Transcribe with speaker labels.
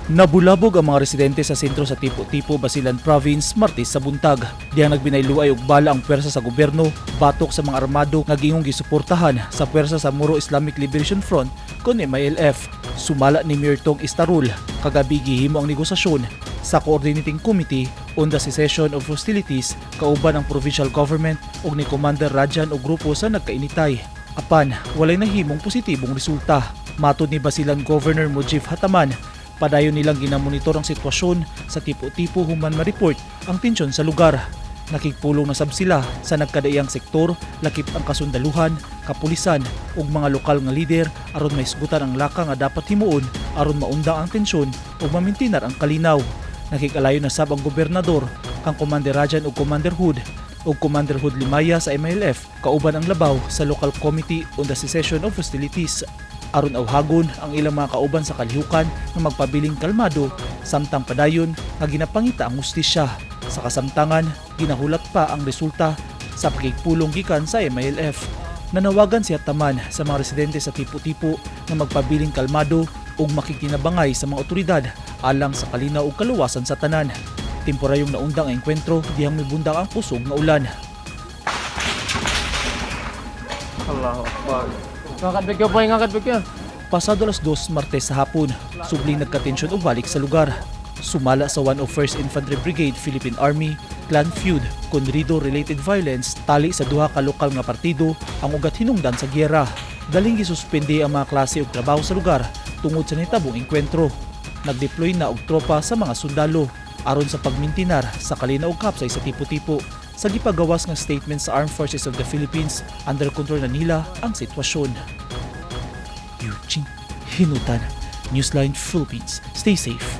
Speaker 1: Nabulabog ang mga residente sa sentro sa Tipo-Tipo, Basilan Province, Martes sa buntag. Dihang nagbinayluay og bala ang puwersa sa gobyerno batok sa mga armado nga gingong gisuportahan sa puwersa sa Moro Islamic Liberation Front kon MILF. Sumala ni Mayor Tong Estarul, kagabi gihimo ang negosasyon sa Coordinating Committee on the Cessation of Hostilities kauban ang provincial government ug ni Commander Rajan og grupo sa nagkainitay. Apan walay nahimong positibong resulta. Matod ni Basilan Governor Mujiv Hataman, padayon nilang ginamonitor ang sitwasyon sa Tipo-Tipo human ma-report ang tensyon sa lugar. Nakigpulong na sab sila sa nagkadaiyang sektor, lakip ang kasundaluhan, kapulisan ug mga lokal nga lider aron mahisgutan ang laka nga dapat himuon aron maundang ang tensyon ug mamintinar ang kalinaw. Nakig-alayo na sab ang gobernador kang Commander Rajan ug Commander Hood ug Commander Hood Limaya sa MILF kauban ang labaw sa Local Committee on the Cessation of Hostilities aron awhagon ang ilang mga kauban sa kalihukan nga magpabiling kalmado samtang padayon nga ginapangita ang hustisya. Sa kasamtangan, ginahulat pa ang resulta sa pakigpulong gikan sa MILF. Nanawagan si Hataman sa mga residente sa Tipo-Tipo nga magpabiling kalmado ug makigtinabangay sa mga otoridad alang sa kalinaw ug kaluwasan sa tanan. Temporayong naundang ang engkwentro dihang mibundang ang kusog nga ulan.
Speaker 2: Allahu Akbar. Ngakad bigyo boy, ngakad bigyo.
Speaker 1: Pasado alas 2 Martes sa hapon, subling nagkatensyon og balik sa lugar. Sumala sa 101st Infantry Brigade, Philippine Army, clan feud, konrido-related violence, tali sa duha ka lokal nga partido ang ugat hinungdan sa giyera. Daling gisuspende ang mga klase og trabaho sa lugar tungod sa nitabong engkwentro. Nagdeploy na og tropa sa mga sundalo aron sa pagmintinar sa kalinaw og kapsay sa Tipo-Tipo. Sa gipagawas nga statement sa Armed Forces of the Philippines, under control na nila ang sitwasyon. Eugene Hinutan, Newsline Philippines. Stay safe.